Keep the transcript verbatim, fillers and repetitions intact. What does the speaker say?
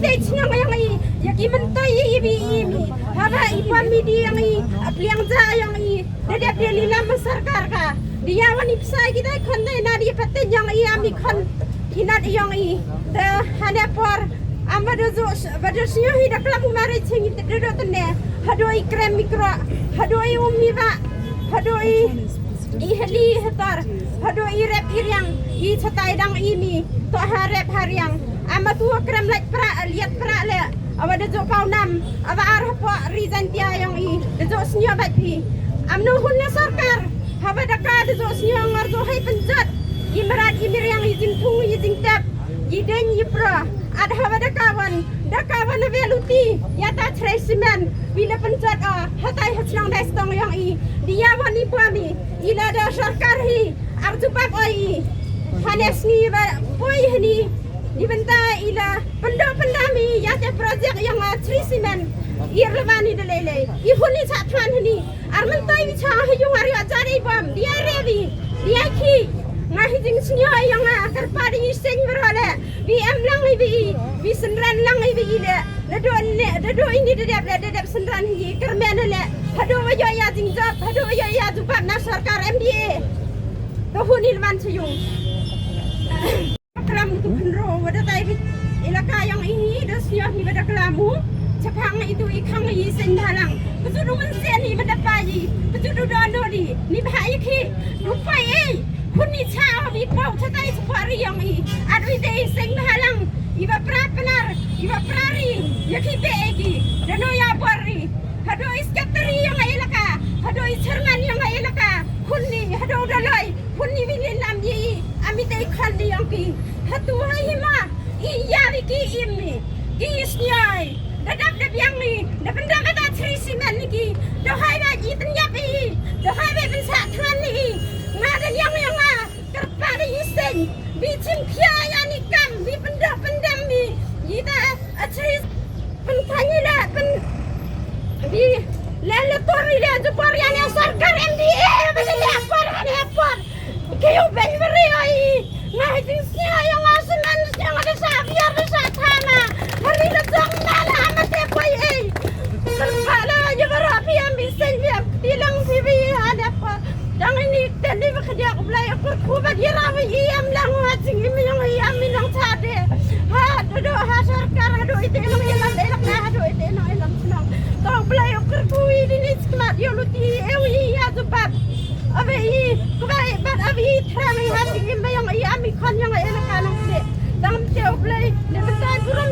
Te chnong yong i, ya ki mentai i bi i mi. Haba i pam mi di yong i, apliang ja yong i. Dede pia lila ma sarkar ka. Dia wan i psa kita khon dai na di paten yong i ami khon. Inat yong i. Te hane por. Ama do zo, ba do snyo hi da klam mare ching i te do tene. Hado i krem mikro. Hado i umi ba. Hado i. I heli hetar. Hado i rep i riang. I chatai dang i mi. To ha rep ha riang. Ama tu krem lait pra, liat pra le. Awa da jo pau nam. Awa ar hapo rizan tia yong i. Da jo snyo bat pi. Amno hun na sarkar. Haba da ka da jo snyo ngar jo hai penjot. I merat i miriang i jingthung i jingtep. I deng i pro. At haba da ka wan. Da ka wan ave luti. Ya ta chrai simen. Wi na penjot o. Hatai hachnang dai stong yong i. Dia wan i pua mi. Ila da sarkar hi. Ar jubab o i. Hane sngi ba. Poi hani. Di benta ila pendo pendami ya te project yong a chri simen. Ir leba ni de lele. I huni cha than huni. Ar mentai mi cha ha yung ar yo cha dei bom. Di ai revi. Di ai ki. Nga hi jing snyo yong a karpa di seng berole. Bi em lang i bi. Bi senran lang i bi le. Dado ne, dado ini dedep le, dedep senran hi. Kermen le. Hado wa yo ya jing job. Hado wa yo ya jubab na sarkar M D A. To huni leman cha yung. Klam tu pynro wada tai bit. Elaka yong i hi da sniaw hi wada klam u. Chapang itu i khang i seng bhalang. Betul du men sen i wada pai i. Betul du don do di. Ni bha i khi. Du pai i. Hun ni cha o bi pau cha tai cha pari yong i. Adu i te i seng bhalang. I ba pra penar. I ba pra ri. Ya khi be i ki. Da no ya pari. Hado i sekretari yong i elaka. Hado i chairman yong i elaka. Hun ni. Hado da loi. Hun ni wini lam yi i, ami te i khon ni yong ki. Hatu ha i ma, i ya wi ki im ni. Ki i sniai. Da dap da biang ni, da benda kata chri simen ni ki. Da hai ba i ten yap i, da hai ba ben sa tran ni i. Nga da yang yang nga, kerpa da i seng. Bi chim khia ya ni kam, bi benda benda mi. I da a chri Pynthani la pyn bi la la tori la jubor ya ne sarkar M D A ba la la por ha ne por. Ke yo ben beri ai. Nga ha jing snia ya nga semen snia nga da sa biar da sa thana. Hari la jong na la amate koi ai. Sirpa la ya bara bi am bi sen bi am tilang bi bi ha ne por. Dang ini tadi ba khadiak Blai u kyrkhu ba dira ba i am lang ha jingim yong i am i nong chade. Ha dodo ha sorkar ha do ite nong ilam elak na ha do ite nong ilam chnong. Tong Blai u kyrkhu i dini chikmat yo luti e u i ya jubab. Ave i kuba i bat ave i thrang i ha jingim ba yong i am i khon yong i elak na nong chade. Dang te u Blai ne betai buro